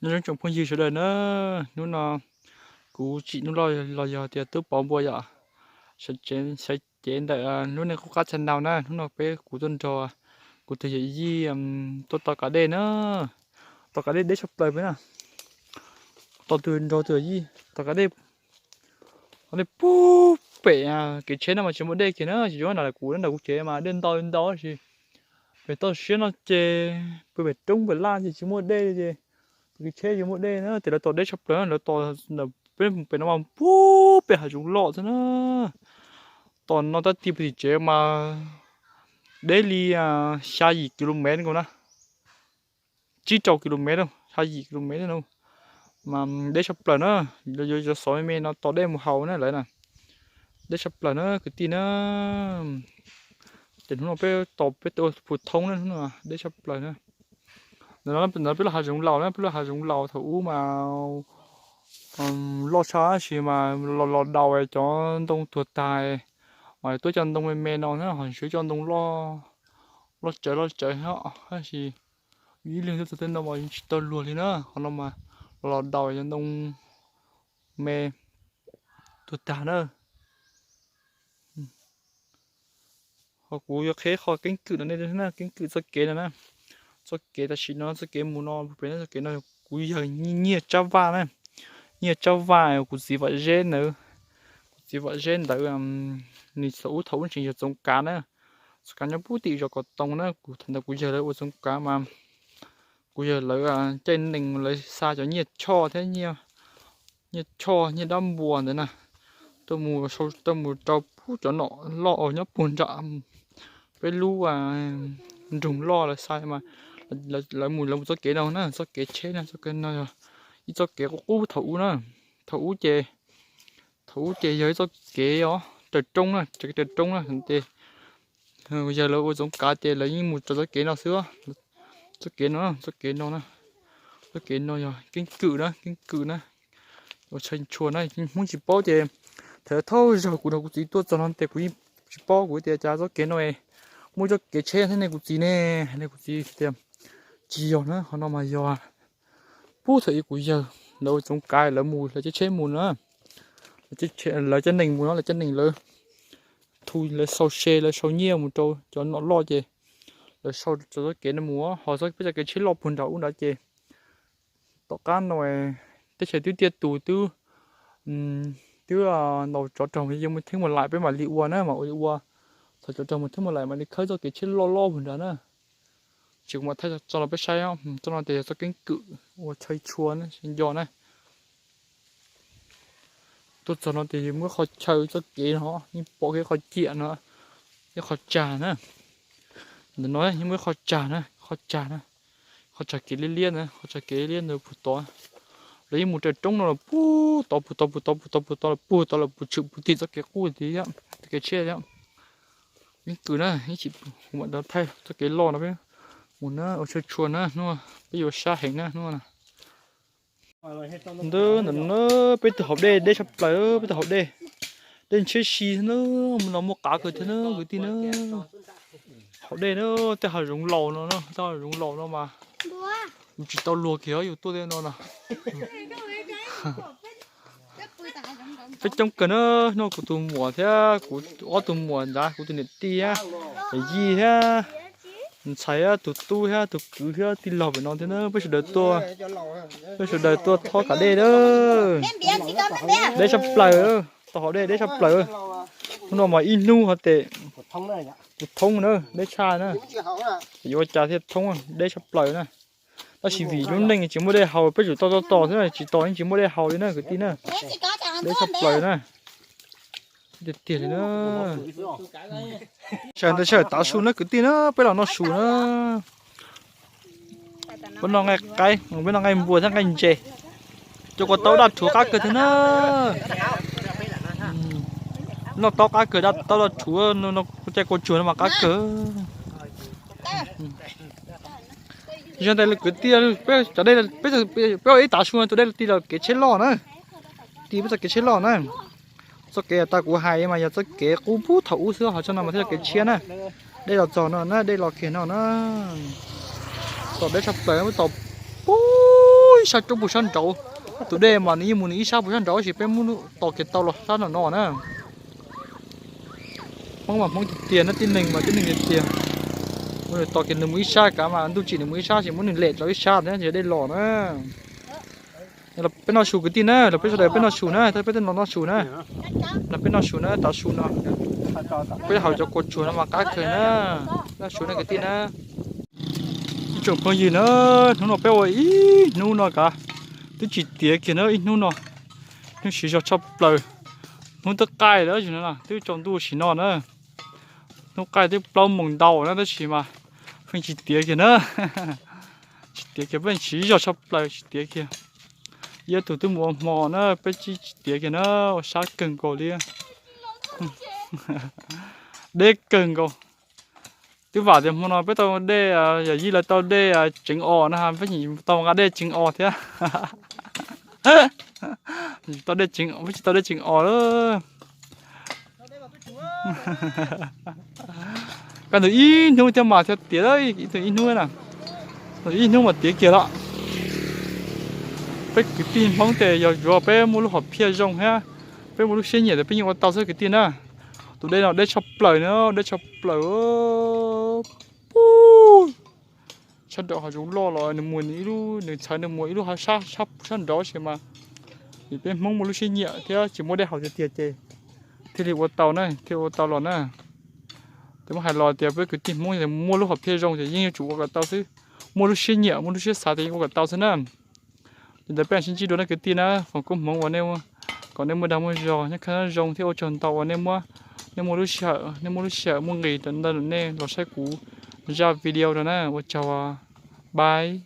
Nyob zoo tsoom phooj ywg sawv daws na, hnub no kuv tsim hnub los yog tias tub pov npua yom, sawv cev ntawm lub neej qub qab txha nau na, hnub no peb kuv tuaj nrog kuv tus yawm yij tuaj tos kav dej na, tos kav dej deb tshaj plaws peb na, tos tus nrog tus yawm yij tos kav dej, tos dej puag pem kev tsheb no mas tsis muaj dej kiag na, tsis zoo na, kuv nram kuv tsev mas dej ntau ntau tab sis pem toj siab no ces pem pem roob pem laj ces tsis muaj dej ces pem kev tsheb tsis muaj dej na, ces lawv tos deb tshaj plaws na, lawv tos peb pem no mas puag pem hav zoov loj xwb na, tos no tab tim pem tim tsev mas deb li xya yim kilomev nkaus na, tsib rau kilomev, xya yim kilomev no mas deb tshaj plaws na, yuav xov me me no tos dej mus haus na lawv na, deb tshaj plaws na kwv tij na. Ces hnub no peb tos peb ua phu thoob na, hnub no deb tshaj plaws na. Ntawm no peb lub hav zoov laus na, peb lub hav zoov laus thaum ub mas loj tshaj tab sis mas los los daus cov ntoo tuag tag, mas tuaj cov ntoo me me no na, ho swb cov ntoo loj, loj tsawv loj tsawv tab sis ib leeg tuaj txog tej no mas yeej tsis tau luag li na, qhov no mas los los daus cov ntoo me tuag tag na. Ho kuv yuav qhia qhov keeb kwm no nej na, keeb kwm txoj kev no na. Txoj kev tam sim no, txoj kev mus no, pem no txoj kev no kuv yawg Nyiaj Tsab Vaj na. Nyiaj Tsab Vaj kuv txiv Vam Zeb ntawd, kuv txiv Vam Zeb ntawd nws thaum ub thaum ub tseem yog txoov kav na. Txoov kav nyob puag tim zos Kom Toov na, kuv thaum ntawd kuv yawg lawv ua txoov kav mas kuv yawg lawv caij nees lawv xa cov nyiaj choj thiab nyiaj choj nyiaj dab npua ntawd na, tuaj mus rau puag cov nom loj nyob puag nram peb lub nroog loj lawv xa mas lawv mus lawv mus txoj kev no na, txoj kev tsheb na, txoj kev no yog ib txoj kev qub qub thaum ub na. Thaum ub ces, thaum ub ces yog ib txoj kev os raws roob na, raws roob na ces yawg lawv ua txoov kav ces lawv yeej mus raws txoj kev no xwb. Txoj kev no, txoj kev no na, txoj kev no yog keeb kwm na, keeb kwm na, ua tshaj tshua na. Hmoob tsis paub ces thaum thauj zaug kuv nrog kuv txiv tuaj txog no ces kuv yeej tsis paub, kuv tias cas txoj kev no muaj txoj kev tsheb thiab ne kuv txiv ne, ne kuv txiv tias tsis yog na, qhov no mas yog puag thaum ub kuv yawg lawv ua txoov kav lawv mus lawv caij tsheb mus na, lawv caij nees mus no, lawv caij nees lawv thu lawv sau se lawv sau nyiaj mus rau cov nom loj ces lawv sau txoj kev no mus, ho peb txoj kev tsheb loj puag nram ub nrad ces tom qab no teb chaws twb tiaj tus twb, twb ntaus tsov rog yeej muaj theeb mus laim peb mam li ua na, mam ua, thaum tsov rog mus theeb mus laim mam li khawb txoj kev tsheb loj loj puag nrad na. Ces kuv mam thaij txoj no peb saib, txoj no ces yog txoj keeb kwm ua tshaj tshua na, nco na. Tuaj txog no ces muaj ib qho chaw txoj kev no, yeej pom ib qho ciam no, ib qho tsag na. Ntawm no yeej muaj ib qho tsag na, qho tsag na, qhov tsag kev liab liab na, qhov tsag kev liab ntawd puag tod. Lawv yeej mus raws roob no los puag tod puag tod puag tod puag tod puag tod los puag tod los puag tshwm puag tim txoj kev qub tid, txoj kev tshiab thiab. Ib kwm na, ib chim kuv mam thaij txoj kev loj no peb mus na, ua tshaj tshua na, hnub peb yuav sab heev na hnub no. Ntawm no peb tus hauv dej deb tshaj plaws, peb tus hauv dej, dej ntshiab si thiab na, mus no muaj qav kawg thiab na kwv tij na. Hauv dej na, tej hav zoov laus no, tej hav zoov laus no mas yus tsis tau luag kiag yus tuaj tej no na. Peb coob kawg na, no kuv tus muam thiab kuv ob tug muam ntawd, kuv tus niam tij thiab, yij thiab, ntxhais thiab, tus tub thiab tus kwv thiab tij laug pem no thiab na, peb sawv daws tuaj, peb sawv daws tuaj thob kav dej na. Deb tshaj plaws, tau hauv dej deb tshaj plaws. Hnub no mas ib hnub hov tes puv thoob na, deb tshaj na. Yuav ua cas thiaj thoob, deb tshaj plaws na. Tab sis vim lub neej tsis muaj dej haus, peb tsum tau tos tos xwb, tsis tos yeej tsis muaj dej haus li na kwv tij na. Deb tshaj plaws na. Tiag tiag li na. Sawv ntawd sawv tav su na kwv tij na, peb los noj su na. Peb noj nqaij qaib, peb noj nqaij npua thiab nqaij ntses. Cov kua tau daj rhuav qab kawg thiab na. Noj tau qab kawg, tau daj rhuav, caij kua tsuag no mas qab kawg. Zoo ntawd kwv tij, peb cov dej, peb ib tav su tus dej ti los kev tsheb loj na. Ti peb txoj kev tsheb loj na. Txoj kev tas kuv hais mas yog txoj kev qub pub thaum ub xwb, ho txoj no mas thiaj yog kev tshiab na. Dej los txog no na, dej los kiag no na. Tom deb tshaj plaws, tom pub Ib sab roob puag sab nraud. Tus dej mas nws yeej mus nws ib sab puag sab nraud, tab sis peb muab tos kiag tau los sab no no na. Hmoob mas Hmoob tiag tiag na, tib neeg mas tib neeg tiag tiag. Muab nws tos kiag nws mus ib sab kav mas ntuj tsim nws mus ib sab, ces muab nws lem rau ib sab na ces dej los na. Peb noj su kwv tij na, los peb sawv daws peb noj su na, peb tej no noj su na. Los peb noj su na, tav su no. Peb haus cov kua tsuag no mas qab kawg na. Noj su na kwv tij na. Ib tsoom phooj ywg na, hnub no peb ua ib hnub no kav, twb tsis tiav kiag na ib hnub no. Hnub siv zog tshaj plaws. Hnub twb qaij lawm no, twb tsaus ntuj sim no na. Hnub qaij twb plaub moos ntau na tab sis mas pheej tsis tiav kiag na. Tsis tiav kiag, pheej siv zog tshaj plaws tsis tiav kiag. Ib tug twb mus ua hmo na, peb tsis tsis tiav kiag na, ua sab kawg nkaus li. Deb kawg nkaus. Twb vam tias hmo no peb tau dej, yawm yij lawv tau dej tseev os na, peb tsis tau nqa dej tseev os thiab. Tsis tau dej tseev, peb tsis tau dej tseev os lawm. Kaj ntug ib hnub thiab mas thiaj tiav, ib hnub na, ib hnub mas tiav kiag lawm. Peb kwv tij Hmoob ces yog yuav peb muaj lub hom phiaj zoo thiab, peb muaj lub siab nyiam ces peb yeej ua tau xwb kwv tij na. Tus dej no deb tshaj plaws na, deb tshaj plaws. Sab nraud hav zoov loj los nws muaj nws ib lub, nws txhawv nws muaj ib lub hav sab sab nraud tab sis mas vim peb Hmoob muaj lub siab nyiam thiab tsis muaj dej haus tiag tiag ces thiaj li ua tau na, thiaj ua tau los na. Ces muab hais los tias peb kwv tij Hmoob muaj lub hom phiaj zoo ces yeej yuav tsum ua kom tau xwb. Muaj lub siab nyiam muaj lub siab xav ces yeej ua kom tau xwb na. Ces ntawd peb sib ntsib dua nej kwv tij na, foom koob hmoov uas nej, kom nej muaj dag muaj zog, nyob kaj zoo thiab ua tsaug ntau uas nej muab, nej muaj lub sij hawm, nej muaj lub sij hawm muaj nqis rau ntawm nej los saib kuv zaj video rau na, ua tsaug, bye.